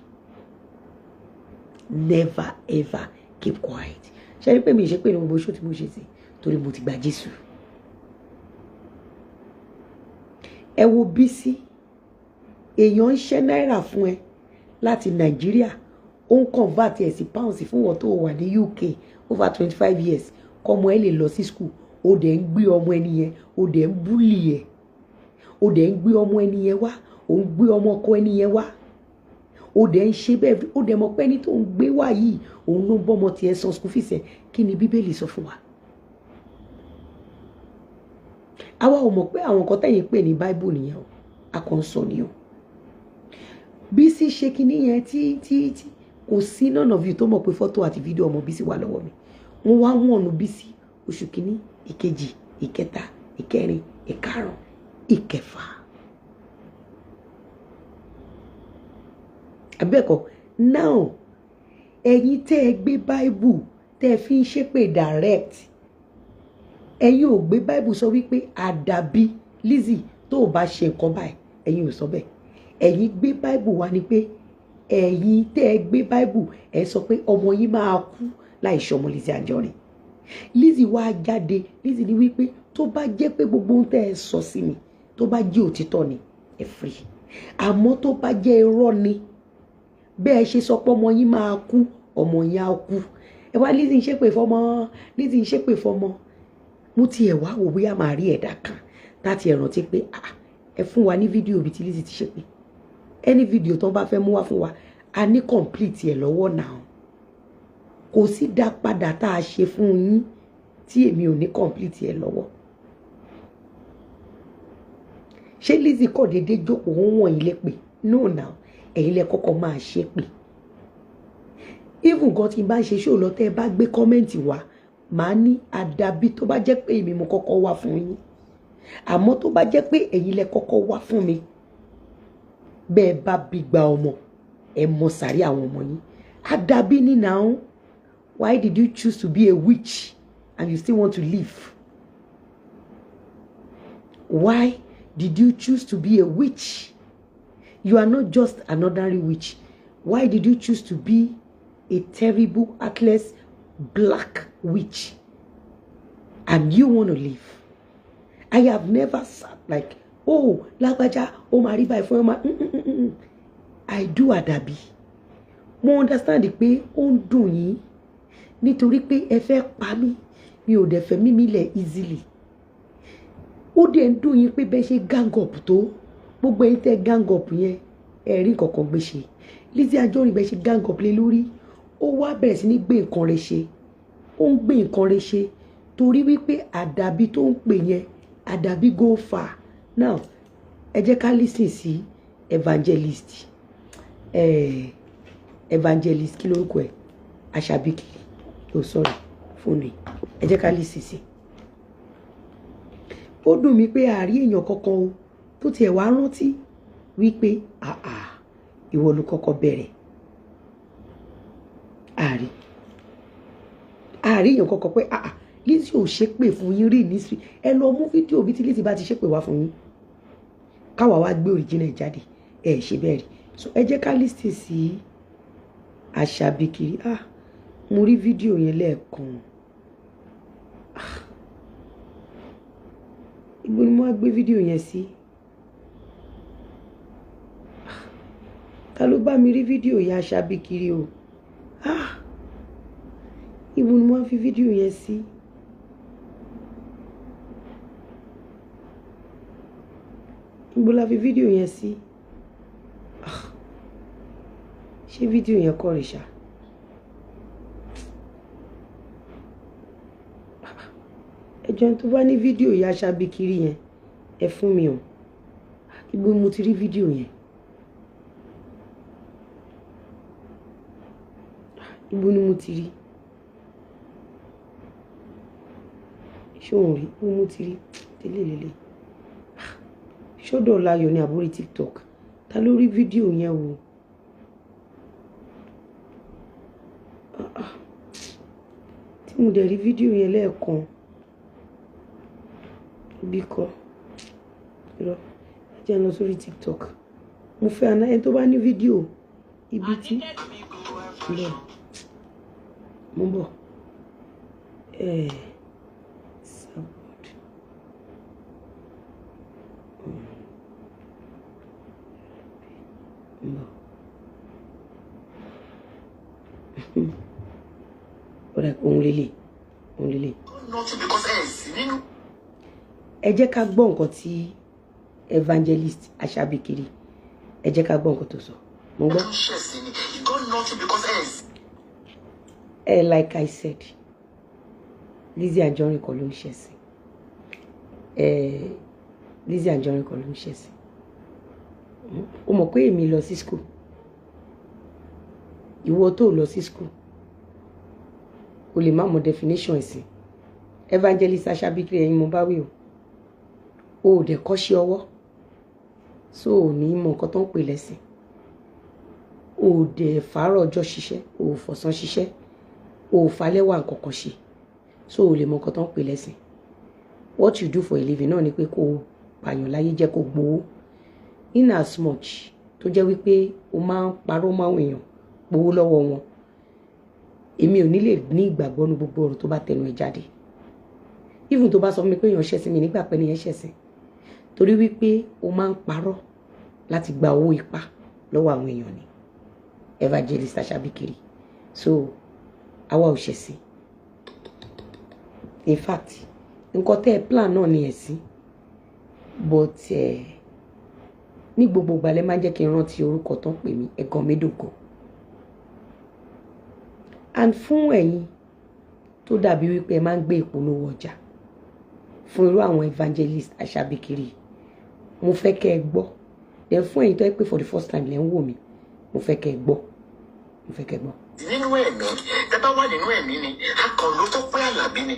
Never ever keep quiet. Ṣé rí pé mi ṣe pé ní gbogbo iṣẹ́ tí mo ṣe sí, torí mo ti gba Jésù. Ẹ wo Bísí, èèyàn ń ṣẹ́ náírà fún ẹ láti Nàìjíríà, ó ń convert ẹ̀ sí pounds fún wọn tó wà ní UK over 25 years, kọ́mọ ẹ lè lọ sí school. Ó dẹ̀ ń gbé ọmọ ẹni yẹn, ó dẹ̀ ń búlì ẹ̀, ó dẹ̀ ń gbé ọmọ ẹni yẹn wá, ó ń gbé ọmọ ọkọ ẹni yẹn wá, ó dẹ̀ ń ṣe bẹ́ẹ̀. Ó dẹ̀ mọ̀ pé ẹni tó ń gbé wá yìí, òun ló ń bọ́mọ tiẹ̀ san school fees ẹ̀. Kí ni Bíbélì sọ fún wa? Àwa ò mọ̀ pé àwọn nǹkan tẹ̀yìn pè ní Bible nìyẹn o, a kàn ń sọ ni o. Bísí ṣe kinní yẹn tí tí tí kò sí none of you tó mọ̀ pé fọ́tò àti fídíò ọmọ Bísí wà lọ́wọ́ mi. Wọ́n wá wọ̀nù Bísí oṣù kìíní, ìkejì, ìkẹta, ìkẹrin, ìkarùn, ìkẹfà. Àbẹ́ẹ̀kọ́ now, ẹ̀yin tẹ́ ẹ gbé Bible tẹ́ ẹ fi ń ṣépè direct, ẹ̀yin ò gbé Bible sọ wípé àdàbí Lizzy tó o bá ṣe nǹkan báyìí, ẹ̀yin ò sọ bẹ́ẹ̀. Ẹ̀yin gbé Bible wá ni pé ẹ̀yin tẹ́ ẹ gbé Bible ẹ sọ pé ọmọ yín máa kú láì ṣọmọ Lizzy Anjorin. Lizzy wá jáde, Lizzy ní wípé tó bá jẹ́ pé gbogbo ohun tẹ́ ẹ sọ sí mi tó bá jẹ́ òtítọ́ ni, ẹ free. Àmọ́ tó bá jẹ́ irọ́ ni, bẹ́ẹ̀ ṣe sọ pé ọmọ yín máa kú, ọmọ yín á kú. Ẹ wá Lizzy ń ṣépè fọmọ, Lizzy ń ṣépè fọmọ. Mo ti ẹ̀ wá wò bóyá màá rí ẹ̀dá kan láti ẹ̀ rántí pé ẹ fún wa ní fídíò bíi tí Lizzy ti ṣépè. Any fídíò tó ń bá fẹ́ mú wá fún wa, a ní complete ẹ̀ lọ́wọ́ náà. Kò sí dá padà tá a ṣe fún yín tí èmi ò ní complete ẹ̀ lọ́wọ́. Ṣé Lizzy kọ̀ déédéé jókòó ń wọ̀nyí lépè? No now, ẹ̀yin lẹ kọ́kọ́ máa ṣe pè. Even gan tí n bá ń ṣe ṣó lọ, tẹ́ ẹ bá gbé kọ́mẹ́ǹtì wá, màá ní àdàbí tó bá jẹ́ pé èmi mo kọ́kọ́ wá fún yín. Àmọ́ tó bá jẹ́ pé ẹ̀yin lẹ kọ́kọ́ wá fún mi, bẹ́ẹ̀ bá bí gba ọmọ, ẹ mọ sàrí àwọn ọmọ yín. Àdàbí ni now. Why did you choose to be a witch and you still want to live? Why did you choose to be a witch? You are not just an ordinary witch. Why did you choose to be a terrible, heartless, black witch? And you want to live? I have never sat like, oh, lágbájá, ó máa rí báyìí fún ẹ máa. I do àdàbí. Mo understand pé ó ń dùn yín nítorí pé ẹ fẹ́ pa mí, mi ò dẹ̀ fẹ́ mímí lẹ̀ easily. Ó dẹ̀ ń dùn yín pé bẹ́ẹ̀ ṣe gang up tó, gbogbo ẹ̀yin tẹ́ gang up yẹn, ẹ rí nǹkan kan gbé ṣe. Lizzy Anjorin bẹ́ẹ̀ ṣe gang up lé lórí, ó wá bẹ̀rẹ̀ sí ní gbé nǹkan rẹ̀ ṣe. Ó ń gbé nǹkan rẹ̀ ṣe torí wípé àdàbí tó ń pè yẹn, àdàbí go far. Now, ẹ jẹ́ ká listen sí evangelist, evangelist kí lórúkọ ẹ̀? Àṣàbí kìlì. Oh sorry, Fóònù yìí, ẹ jẹ́ ká listen sí. Ó dùn mí pé àárí èèyàn kankan o tó tiẹ̀ wá rántí wípé àà ìwọ ló kọ́kọ́ bẹ̀rẹ̀. Àárí èèyàn kankan pé àà Lizzy ò ṣépè fún yín rí ní sí. Ẹ lọ mú fídíò bí tí Lizzy bá ti ṣépè wá fún yín, káwa wá gbé original jáde. Ẹ ṣe bẹ́ẹ̀ rí. So ẹ jẹ́ ká listen sí Àṣàbí kiri. Ah, mo rí fídíò yẹn lẹ́ẹ̀kan. Ah, ibo ni mo wá gbé fídíò yẹn sí? Ah, ta ló bá mi rí fídíò yẹn Àṣàbí kiri o? Ah, ibo ni mo wá fi fídíò yẹn sí? Ibo la fi fídíò yẹn sí? Ah, ṣé fídíò yẹn kọ́ rèé ṣá? Ẹjọ́ tó bá ní fídíò yẹn Àṣàbí kiri yẹn, ẹ fún mi o. Ibo ni mo ti rí fídíò yẹn? Ibo ni mo ti rí? Ṣé òun rí? Ibo mo ti rí? Tẹ́lẹ̀ lélẹ̀. Ṣọ́dọ̀ Láyọ̀ ní àbúrò TikTok. Ta ló rí fídíò yẹn o? Tí mo dẹ̀ rí fídíò yẹn lẹ́ẹ̀kan. Bí kọ́. Irọ́. Ẹ jẹ́ n lọ sórí TikTok. Mo fẹ́ àná ẹni tó bá ní fídíò ibi tí. Irọ́. Mo ń bọ̀. Sabod. Mo ń bọ̀. Ó dà, òun lélẹ̀. Òun lélẹ̀. Ẹ jẹ́ ká gbọ́ nǹkan tí evangelist Àṣàbí kiri. Ẹ jẹ́ ká gbọ́ nǹkan tó sọ. Mo gbọ́. Ẹ like I said, Lizzy Anjorin kọ́ ló ń ṣẹ̀sìn. Lizzy Anjorin kọ́ ló ń ṣẹ̀sìn. O mọ̀ pé èmi lọ sí school. Ìwọ tó lọ sí school, o lè má mọ definition ẹ̀sìn. Evangelist Àṣàbí kiri, ẹ̀yin mo bá wí o. O ò dẹ̀ kọ́ṣẹ́ ọwọ́, so ò ní mọ nǹkan tó ń pè lẹ́sìn. O ò dẹ̀ fàárọ̀ ọjọ́ ṣiṣẹ́, o ò fọ̀sán ṣiṣẹ́, o ò falẹ́ wà nǹkan kan ṣe, so ò lè mọ nǹkan tó ń pè lẹ́sìn. What you do for a living náà ni pé kó o pààyàn láyé jẹ́ kó gbowó. In as much tó jẹ́ wípé o máa ń parọ́ mọ́ àwọn èèyàn gbowó lọ́wọ́ wọn, èmi ò ní lè ní ìgbàgbọ́ nu gbogbo ọ̀rọ̀ tó bá tẹnu ẹ̀ jáde. Even tó bá sọ fún mi pé èèyàn ṣẹ̀sìn mi nígbà pẹ́ nìyẹn ṣẹ̀sìn, torí wípé o máa ń parọ́ láti gba owó ipá lọ́wọ́ àwọn èèyàn ni. Evangelist Àṣàbí kiri. So àwa ò ṣẹ̀sìn. In fact, nǹkan tẹ́ ẹ plan náà ni ẹ̀sìn, but ní gbogbo ìgbà lẹ máa ń jẹ́ kí n rántí orúkọ tó ń pè mí, ẹ̀gàn mi dùn gan. And fún ẹ̀yin tó dàbí wípé ẹ máa ń gbé ìpolówó ọjà fún irú àwọn evangelist Àṣàbí kiri, mo fẹ́ kẹ́ ẹ gbọ́. Then fún ẹ̀yin tó yẹ pé for the first time lẹ́ ń wò mí, mo fẹ́ kẹ́ ẹ gbọ́. Mo fẹ́ kẹ́ ẹ gbọ́. Nínú ẹ̀mí, tẹ bá wà nínú ẹ̀mí ni, akànló tó pé Àlàbí ni.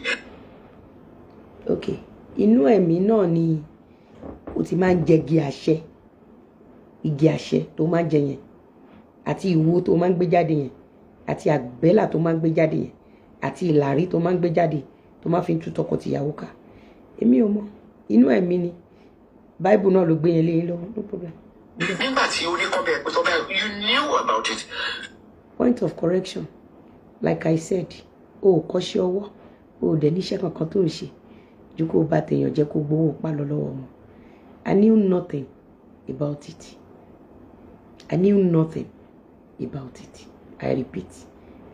Ok, inú ẹ̀mí náà ni o ti máa ń jẹ igi àṣẹ, igi àṣẹ tó máa ń jẹ yẹn, àti ìwo tó máa ń gbé jáde yẹn, àti àgbẹ́là tó máa ń gbé jáde yẹn, àti ìlàrí tó máa ń gbé jáde tó máa fi ń tú tọkọtìyàwó ká. Èmi ò mọ̀, inú ẹ̀mí ni. Bible náà ló gbé yẹn lé yín lọ́wọ́, no problem. Nígbà tí ó ní kọ́ bẹ́ẹ̀ pé tó bẹ́ẹ̀, you knew about it. Point of correction, like I said, o ò kọ́ṣẹ́ ọwọ́, o ò dẹ̀ níṣẹ́ kankan tó ń ṣe ju kó o bá tèèyàn jẹ́ kó gbowó pa lọ lọ́wọ́ wọn. I knew nothing about it. I knew nothing about it. I repeat,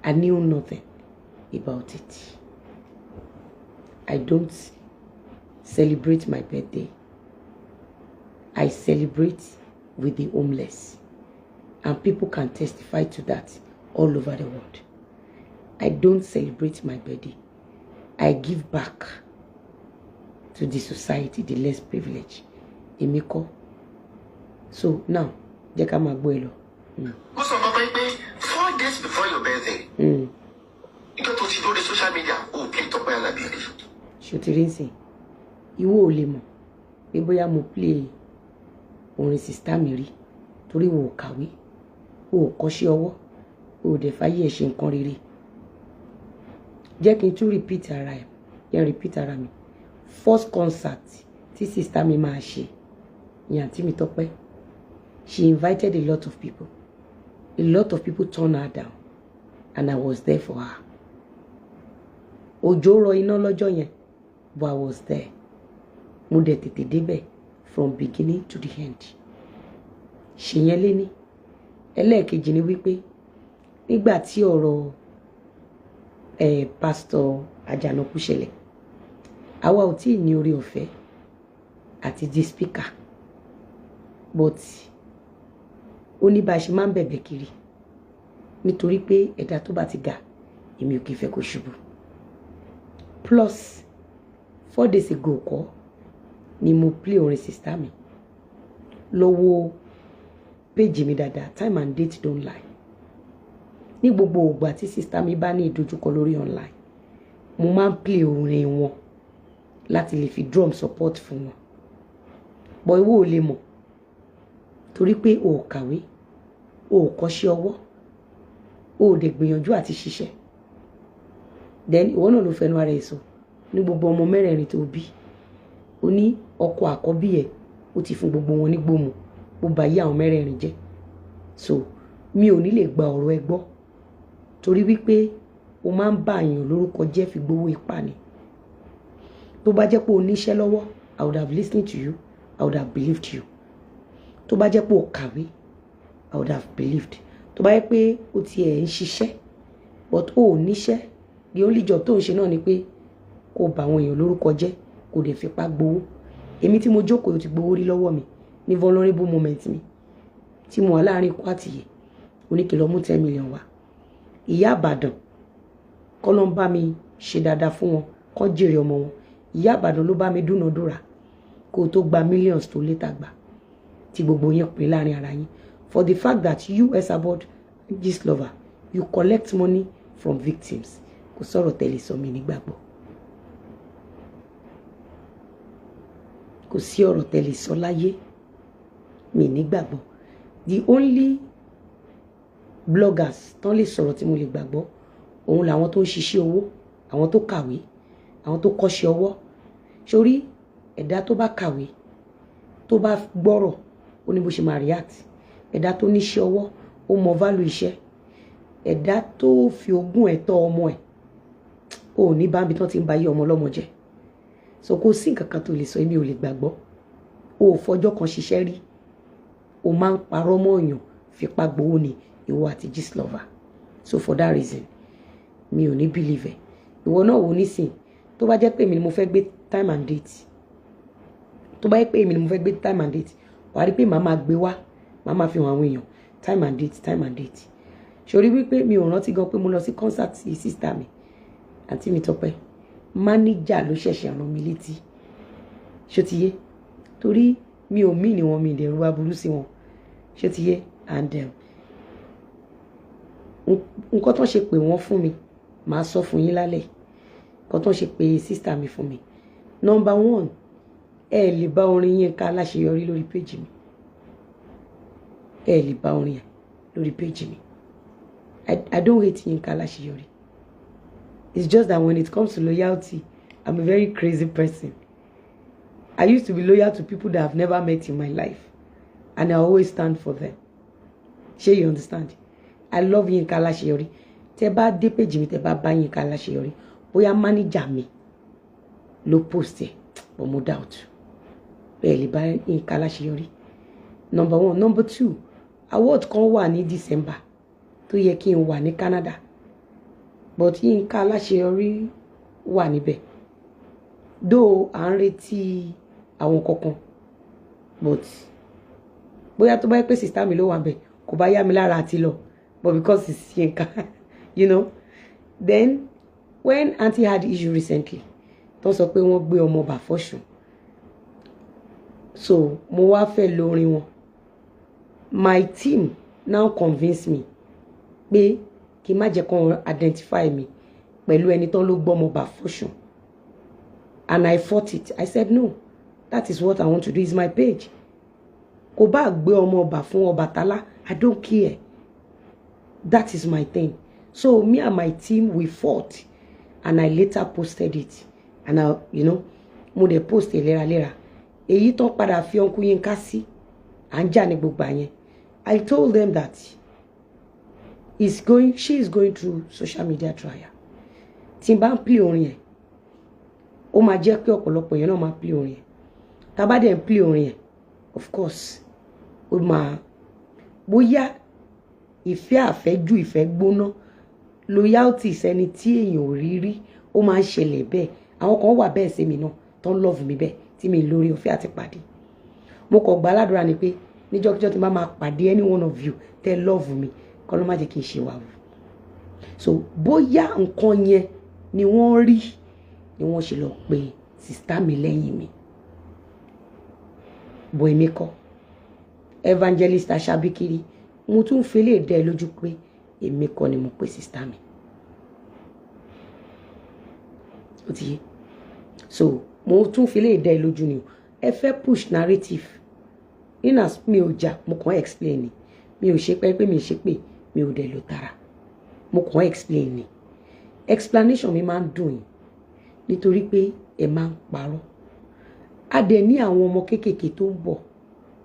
I knew nothing about it. I don't celebrate my birthday. I celebrate with the homeless. And people can testify to that all over the world. I don't celebrate my birthday. I give back to the society, the less privileged. Èmi kọ́. So now, jẹ́ ká máa gbọ́ ẹ lọ. Mo sọ bàbá yìí pé 4 days before your birthday, ìjọ tó ti Lórí social media, o ò play Tọ́pẹ́ Àlàbí rí. Ṣòtìrí nsìn, ìwọ ò lè mọ̀ pé bóyá mo play orin sister mi rí, torí wo ò kàwé, o ò kọ́ṣẹ́ ọwọ́, o ò dẹ̀ fáyé ẹ̀ ṣe nǹkan rere. Jẹ́ kí n tún repeat ara ẹ̀, jẹ́ n repeat ara mi. First concert tí sister mi máa ṣe ní, àǹtí mi Tọ́pẹ́, she invited a lot of people. A lot of people turned her down and I was there for her. Òjò rọ iná lọ́jọ́ yẹn, but I was there. Mo dẹ̀ tètè débẹ̀ from beginning to the end. Ṣèyẹn lé ní. Ẹlẹ́ẹ̀kejì ni wípé nígbà tí ọ̀rọ̀ ẹ̀ Pásítọ̀ Àjànàkú ṣẹlẹ̀, àwa ò tí ì ní orí ọ̀fẹ́ àti di speaker, but ó ní bá a ṣe máa ń bẹ̀bẹ̀ kiri, nítorí pé ẹ̀dá tó bá ti ga, èmi ò kì í fẹ́ kó ṣubú. Plus, 4 days ago kọ́ ni mo play orin sister mi. Lọ wo page mi dáadáa, time and date don't lie. Ní gbogbo ìgbà tí sister mi bá ní ìdojúkọ lórí online, mo máa ń play orin wọn láti lè fi drum support fún wọn. But ìwọ ò lè mọ̀, torí pé o ò kàwé, o ò kọ́ṣẹ́ ọwọ́, o ò dẹ̀ gbìyànjú àti ṣiṣẹ́. Then ìwọ náà ló fẹnu ara ẹ̀ sọ, ní gbogbo ọmọ mẹ́rẹ̀ẹ̀rin tó bí, o ní ọkọ àkọ́bí ẹ̀, ó ti fún gbogbo wọn ní gbòmù, ó bà yí àwọn mẹ́rẹ̀ẹ̀rin jẹ́. So mi ò ní lè gba ọ̀rọ̀ ẹ gbọ́, torí wípé o máa ń bá èèyàn lórúkọ jẹ́ fi gbowó ipá ni. Tó bá jẹ́ pé o níṣẹ́ lọ́wọ́, I would have listened to you, I would have believed you. Tó bá jẹ́ pé o kàwé, I would have believed. Tó bá jẹ́ pé o tiẹ̀ ń ṣiṣẹ́, but o ò níṣẹ́, the only job tó ń ṣe náà ni pé kó bà àwọn èèyàn lórúkọ jẹ́, kó dẹ̀ fipá gbowó. Èmi tí mo jókòó, o ti gbowó rí lọ́wọ́ mi ní vulnerable moment mi tí mo wà láàrin ikú àtìyè. O ní kí n lọ mú 10 million wá. Ìyá Ìbàdàn kọ́ ló ń bá mi ṣe dáadáa fún wọn, kọ́ jèrè ọmọ wọn. Ìyá Ìbàdàn ló bá mi dúnàádúrà kó o tó gba millions tó létà gbà, tí gbogbo yín pín láàrin ara yín, for the fact that you, Esabod, Gistlover, you collect money from victims. Kò sọ̀rọ̀ tẹ́lẹ̀ sọ mi nígbàgbọ́. Kò sí ọ̀rọ̀ tẹ́lẹ̀ sọ láyé mi nígbàgbọ́. The only bloggers tán lè sọ̀rọ̀ tí mo lè gbàgbọ́, òun làwọn tó ń ṣiṣẹ́ owó, àwọn tó kàwé, àwọn tó kọ́ṣẹ́ ọwọ́. Sórí ẹ̀dá tó bá kàwé, tó bá gbọ́rọ̀, ó ní bó ṣe máa react. Ẹ̀dá tó níṣẹ́ ọwọ́, ó mọ value iṣẹ́. Ẹ̀dá tó fi ogún ẹ̀ tọ́ ọmọ ẹ̀, ò ní bá mi tán ti ń ba ayé ọmọ ọlọ́mọ jẹ́. So kò sí nǹkan kan tó lè sọ, èmi ò lè gbàgbọ́. O ò fọjọ́ kan ṣiṣẹ́ rí. O máa ń parọ́ mọ́ èèyàn fipá gbowó ni, ìwọ àti Gistlover. So for that reason, mi ò ní believe ẹ. Ìwọ náà wò nísìn, tó bá jẹ́ pé èmi ni mo fẹ́ gbé time and date, tó bá jẹ́ pé èmi ni mo fẹ́ gbé time and date, wàá rí pé màá máa gbé wá, màá máa fi hàn àwọn èèyàn time and date, time and date. Sori wípé mi ò rántí gan pé mo lọ sí concert sister mi, àǹtí mi Tọ́pẹ́. Manager ló ṣẹ̀ṣẹ̀ rán mi létí. Ṣó ti yé? Torí mi ò mí ní wọn, mi ìdẹ̀rù aburú sí wọn. Ṣó ti yé? And nǹkan tó ṣe pé wọ́n fún mi, màá sọ fún yín lálẹ́ nǹkan tó ṣe pé sister mi fún mi. Number one, ẹ lè bá orin Yínká Aláṣeyọrí lórí page mi. Ẹ lè bá orin yẹn lórí page mi. I don't hate Yínká Aláṣeyọrí. It's just that when it comes to loyalty, I'm a very crazy person. I used to be loyal to people that I've never met in my life, and I always stand for them. Ṣé you understand? I love Yínká Aláṣeyọrí. Tẹ́ bá dé page mi, tẹ́ bá bá Yínká Aláṣeyọrí, bóyá manager mi ló post ẹ̀, but mo doubt. Bẹ́ẹ̀ lè bá Yínká Aláṣeyọrí. Number one. Number two, award kan wà ní December tó yẹ kí n wà ní Canada, but Yínká Aláṣeyọrí wà níbẹ̀. Though à ń retí àwọn kankan, but bóyá tó bá yẹ pé sister mi ló wà níbẹ̀, kò bá yá mi lára àti lọ, but because it's Yínká. Then when aunty had issue recently, tó sọ pé wọ́n gbé ọmọ bà fọ́ṣùn, so mo wá fẹ́ lo orin wọn. My team now convince me pé kí n má jẹ́ kó identify mi. Pẹ̀lú ẹni tán ló gbọ́mọ bà fọ́ṣùn. And I fought it. I said no, that is what I want to do, is my page. Kò bá gbé ọmọ ọba fún Ọbàtálá, I don't care. That is my thing. So me and my team, we fought, and I later posted it. And I, mo dẹ̀ post ẹ̀ léraléra. Èyí tán padà fi Uncle Yinka sí, à ń jà ní gbogbo àyẹn. I told them that she is going through social media trial. Tí n bá ń play orin yẹn, ó máa jẹ́ pé ọ̀pọ̀lọpọ̀ yẹn náà máa play orin yẹn. Tá bá dẹ̀ ń play orin yẹn, of course, ó máa bóyá ìfẹ́ àfẹ́jù, ìfẹ́ gbóná, loyalty sẹ́ni tí èèyàn ò rí rí, ó máa ń ṣẹlẹ̀ bẹ́ẹ̀. Àwọn kan wà bẹ́ẹ̀ sí mi náà tó ń love mi bẹ́ẹ̀ tí mi lórí ọ̀fẹ́ àti pàdé. Mo kàn gbà ládùúrà ni pé níjọ́kíjọ́ tí n bá máa pàdé any one of you tẹ́ love mi, kọ́ ló má jẹ́ kí n ṣe wà wù. So bóyá nǹkan yẹn ni wọ́n rí ni wọ́n ṣe lọ pe sister mi lẹ́yìn mi. Bọ̀ èmi kọ́, Evangelist Aṣabikiri, mo tún fi lè dẹ́ ẹ lójú pé èmi kọ́ ni mo pe sister mi. Ó ti yé. So mo tún fi lè dẹ́ ẹ lójú ni o. Ẹ fẹ́ push narrative. In as mi ò jà, mo kàn explain ni. Mi ò ṣe pé mi ṣe pé mi ò dẹ̀ lò tara. Mo kàn explain ni. Explanation mi máa ń dùn yín nítorí pé ẹ máa ń parọ́. A dẹ̀ ní àwọn ọmọ kéékèèké tó ń bọ̀,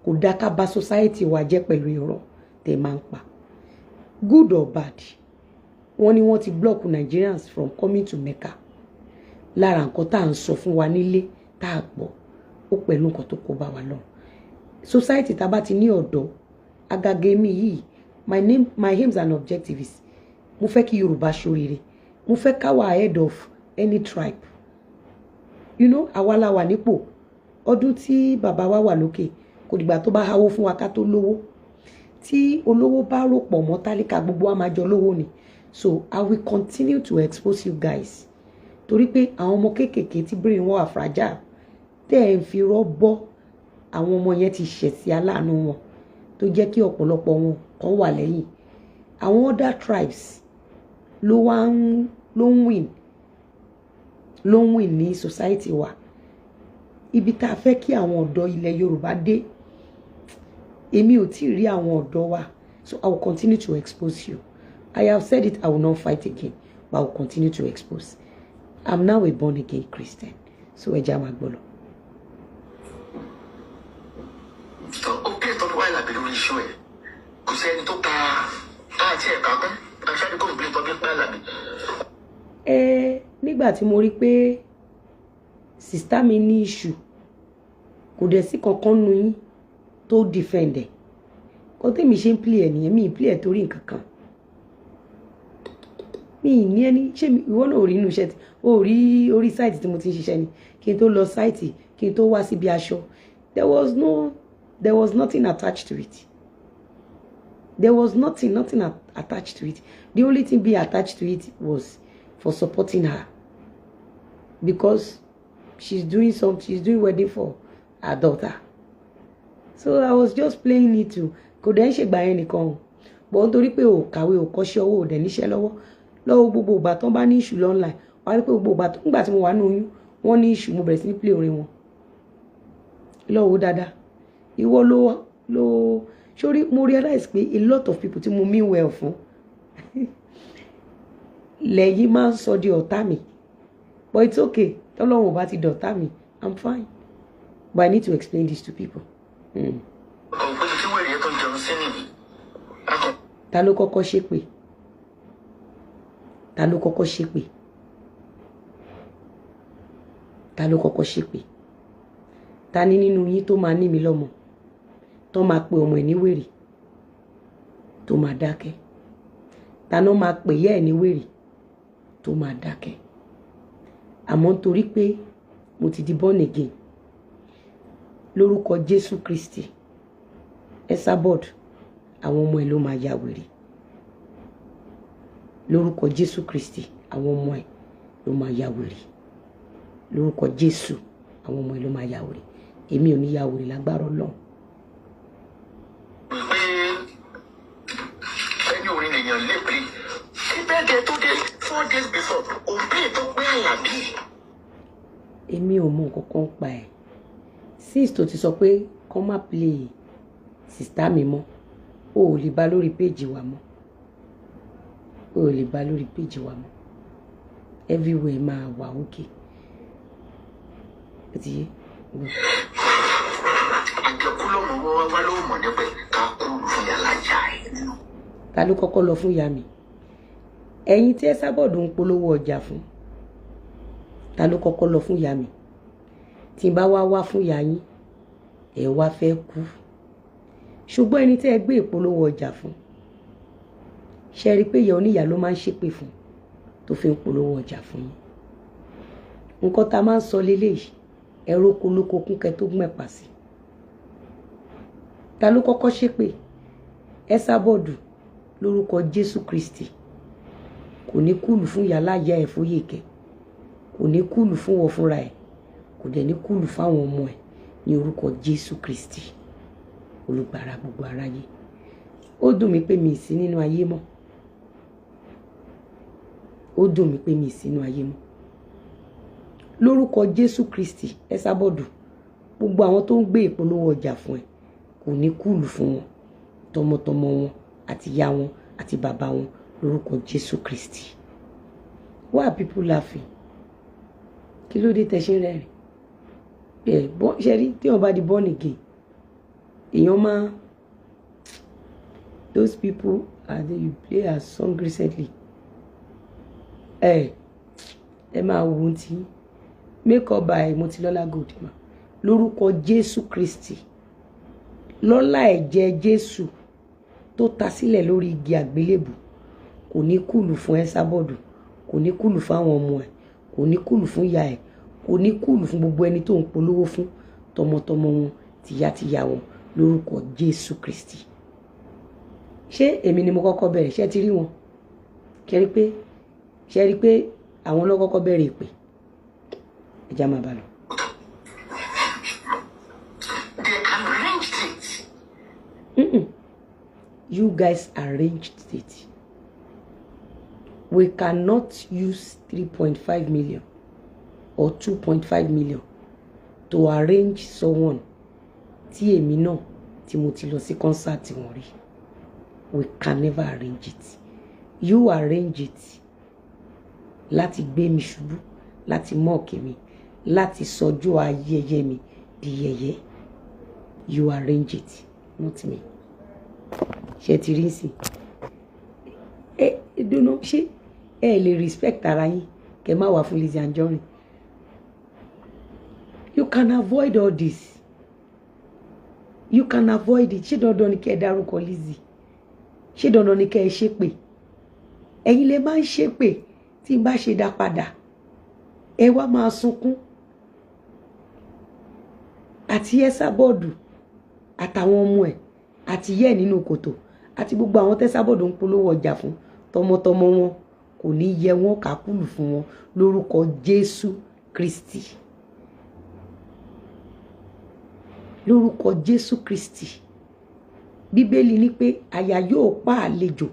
kò dá ká bà society wa jẹ́ pẹ̀lú irọ́ tẹ́ máa ń pa. Good or bad, wọ́n ní wọ́n ti block Nigerians from coming to Mecca. Lára nǹkan tá à ń sọ fún wa nílé tá a gbọ́, ó pẹ̀lú nǹkan tó kó bá wa lọ. Society tá a bá ti ní ọ̀dọ́, àgàgà èmi yìí, my name, my aims and objectives, mo fẹ́ kí Yorùbá ṣoríire. Mo fẹ́ ká wà ahead of any tribe. Àwa la wà nípò. Ọdún tí bàbá wa wà lókè, kò dìgbà tó bá háwó fún wa ká tó lówó. Tí olówó bá rò pọ̀ mọ́ tálíkà, gbogbo wa máa jọ lówó ni. So I will continue to expose you guys. Torí pé àwọn ọmọ kéékèèké tí brain wọn wà fragile, tẹ́ ẹ̀ ń fi rọ́ bọ́, àwọn ọmọ yẹn ti ṣẹ̀ sí aláàánú wọn tó jẹ́ kí ọ̀pọ̀lọpọ̀ wọn kan wà lẹ́yìn. Àwọn other tribes ló wá ń ló ń win ní society wa. Ibi tá a fẹ́ kí àwọn ọ̀dọ́ ilẹ̀ Yorùbá dé, èmi ò tí ì rí àwọn ọ̀dọ́ wa. So I will continue to expose you. I have said it, I will not fight again, but I will continue to expose. I'm now a born again Christian. So ẹ jẹ́ á máa gbọ́ lọ. Ó bí ẹ̀tọ́ wáyé làbí lórí iṣu ẹ̀, kò sí ẹni tó ka àti ẹ̀ka kún aṣáájú kò ń bí tọ́bí pẹ́ làbí. Ẹ nígbà tí mo rí pé sister mi ní issue, kò dẹ̀ sí kankan nu yín tó defend ẹ̀. Kó tèmi ṣe ń play ẹ̀ nìyẹn, mi ì play ẹ̀ torí nǹkan kan. Mi ì ní ẹni ṣé ìwọ náà ò rí inú iṣẹ́ tí ó rí orí site tí mo ti ń ṣiṣẹ́ ni. Kí n tó lọ site, kí n tó wá síbi aṣọ, there was nothing attached to it. There was nothing attached to it. The only thing be attached to it was for supporting her, because she's doing wedding for her daughter. So I was just playing it too. Kò dẹ̀ ń ṣègbà yẹn nìkan o, but nítorí pé o kàwé, o kọ́ṣẹ́ owó, o dẹ̀ níṣẹ́ lọ́wọ́ lọ́wọ́, gbogbo ìgbà tán bá ní issue online, wàá rí pé gbogbo ìgbà tó ńgbà tí mo wà ní oyún, wọ́n ní issue, mo bẹ̀rẹ̀ sí ní play orin wọn lọ́wọ́ dáadáa. Ìwọ ló sórí, mo realize pé a lot of people tí mo mean well fún lẹ́yìn máa ń sọ di ọ̀tá mi, but it's okay. Tọ́lọ́run ò bá ti dọ̀tá mi, I'm fine, but I need to explain this to people. Kàn pé tí wẹ̀rẹ̀ yẹn tó ń jẹun sí nìyí. Akọ Ta ló kọ́kọ́ ṣépè? Ta ló kọ́kọ́ ṣépè? Ta ló kọ́kọ́ ṣépè? Ta ni nínú yín tó máa ní mi lọ́mọ tó máa pe ọmọ ẹ̀ ní wèrè tó máa dákẹ́? Ta ló máa pè yẹ́ ẹ̀ ní wèrè tó máa dákẹ́? Àmọ́ nítorí pé mo ti di born again lórúkọ Jésù Kristi, Esabod, àwọn ọmọ ẹ̀ ló máa ya wèrè. Lórúkọ Jésù Kristi, àwọn ọmọ ẹ̀ ló máa ya wèrè. Lórúkọ Jésù, àwọn ọmọ ẹ̀ ló máa ya wèrè. Èmi ò ní ya wèrè lágbára Ọlọ́run. Pé ẹni orin lèèyàn lépè kí bẹ́ẹ̀ dẹ tó dé fún 4 days before, òun play Tọ́pẹ́ Àlàbí. Èmi ò mọ nǹkan kan pa ẹ̀ since tó ti sọ pé kọ́ má play sister mi mọ́. O ò lè bá lórí page wa mọ́, o ò lè bá lórí page wa mọ́. Everywhere máa wà òkè, ó ti yé. Àjẹkú lọ́mọ wọn wá ló mọ̀ nípa ẹ̀ ká kú fún yàrá ìyá ẹ̀ nínú. Ta ló kọ́kọ́ lọ fún ìyá mi? Ẹ̀yin tí Esabod ń polówó ọjà fún, ta ló kọ́kọ́ lọ fún ìyá mi? Tí n bá wá wá fún ìyá yín, ẹ wá fẹ́ kú. Ṣùgbọ́n ẹni tí ẹ gbé ìpolówó ọjà fún, ṣe rí i pé ìyá oníyàá ló máa ń ṣépè fún tó fi ń polówó ọjà fún yín? Nǹkan tá a máa ń sọ leléyìí, ẹ róko lóko kúnkẹ́ tó gbẹ̀pà sí. Ta ló kọ́kọ́ ṣépè? Esabod, lórúkọ Jésù Kristi, kò ní kúlù fún ìyá láyà ẹ̀ Fóyèkẹ́, kò ní kúlù fún wọ fúnra ẹ̀, kò dẹ̀ ní kúlù fáwọn ọmọ ẹ̀ ní orúkọ Jésù Kristi, olùgbàrà gbogbo aráyé. Ó dùn mí pé mi ì sí nínú ayé mọ́. Ó dùn mí pé mi ì sí nínú ayé mọ́. Lórúkọ Jésù Kristi, Esabod, gbogbo àwọn tó ń gbé ìpolówó ọjà fún ẹ, kò ní kúlù fún wọn tọmọtọmọ wọn àti ìyá wọn àti bàbá wọn lórúkọ Jésù Kristi. Why are people laughing? Kí ló dé tẹ́ ṣe ń rẹ́rìn? Ẹ bọ́ ṣe rí, tí wọ́n bá di born again, èèyàn máa. Those people are they you play a song recently? Ẹ ẹ máa wo ohun tí make up by Motilola Gold ma. Lórúkọ Jésù Kristi, lọ́lá ẹ̀jẹ̀ Jésù tó ta sílẹ̀ lórí igi àgbélébù, kò ní kùlù fún Esabod, kò ní kùlù fáwọn ọmọ ẹ̀, kò ní kùlù fún ìyá ẹ̀, kò ní kùlù fún gbogbo ẹni tó ń polówó fún tọmọtọmọ wọn, tìyátìyá wọn lórúkọ Jésù Kristi. Ṣé èmi ni mo kọ́kọ́ bẹ̀rẹ̀? Ṣé ti rí wọn? Ṣe rí pé, ṣe rí pé àwọn ló kọ́kọ́ bẹ̀rẹ̀ ìpè? Ẹja máa bá lọ. They arranged it. You guys arranged it. We cannot use 3.5 million or 2.5 million to arrange someone tí èmi náà tí mo ti lọ sí concert wọn rí. We can never arrange it. You arrange it láti gbé mi ṣubú, láti mock mi, láti sọjú ayẹyẹ mi di yẹ̀yẹ́. You arrange it, not me. Ṣe ti rí sí ẹ dúnà? Ṣé ẹ lè respect ara yín kẹ má wà fún Lizzy Anjorin? You can avoid all this, you can avoid it. Ṣé dandan ni kẹ́ ẹ dárúkọ Lizzy? Ṣé dandan ni kẹ́ ẹ ṣépè? Ẹ̀yin lè máa ń ṣépè. Tí n bá ṣe dá padà, ẹ wá máa sunkún. Àti Esabod àtàwọn ọmọ ẹ̀ àti yẹ́ ẹ̀ nínú kòtò àti gbogbo àwọn tẹ́sàbọ̀dù ń polówó ọjà fún tọmọtọmọ wọn, kò ní yẹ wọn kákùlù fún wọn lórúkọ Jésù Kristi, lórúkọ Jésù Kristi. Bíbélì ní pé àyà yóò pa àlejò,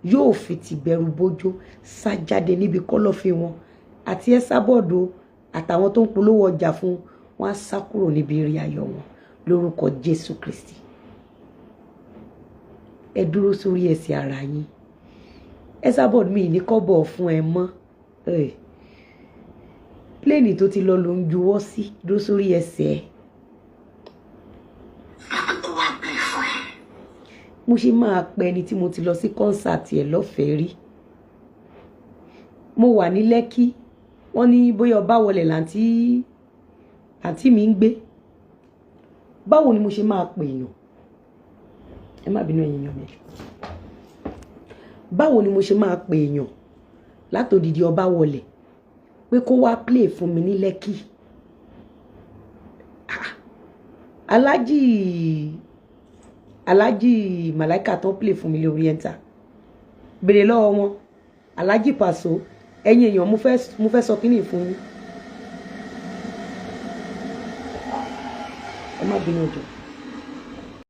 yóò fi tìbẹ̀rù bójó sá jáde níbi kọ́lọ́fín wọn. Àti Esabod àtàwọn tó ń polówó ọjà fún wọn á sá kúrò níbi eré ayọ̀ wọn lórúkọ Jésù Kristi. Ẹ dúró sórí ẹsẹ̀ ara yín. Esabod, mi ní kọ́bọ̀ fún ẹ mọ́. Plane tó ti lọ ló ń juwọ́ sí. Dúró sórí ẹsẹ̀ ẹ. Pé kó wá play fún ẹ. Mo ṣe máa pẹ ẹni tí mo ti lọ sí concert ẹ̀ lọ́fẹ̀ẹ́ rí. Mo wà ní Lẹ́kí, wọ́n ní bóyá ọba wọlé làǹtí àǹtí mi ń gbé. Báwo ni mo ṣe máa pè èèyàn? Ẹ má bínú, ẹ̀yin èèyàn mi. Báwo ni mo ṣe máa pè èèyàn látòdìdí ọba wọlé pé kó wá play fún mi ní Lẹ́kì? Ah, Aláàjì Màláìka tó play fún mi ní Oriental, béèrè lọ́wọ́ wọn. Aláàjì Pàṣọ, ẹ̀yin èèyàn, mo fẹ́ sọ kínní fún yín. Ẹ má bínú ọjọ́.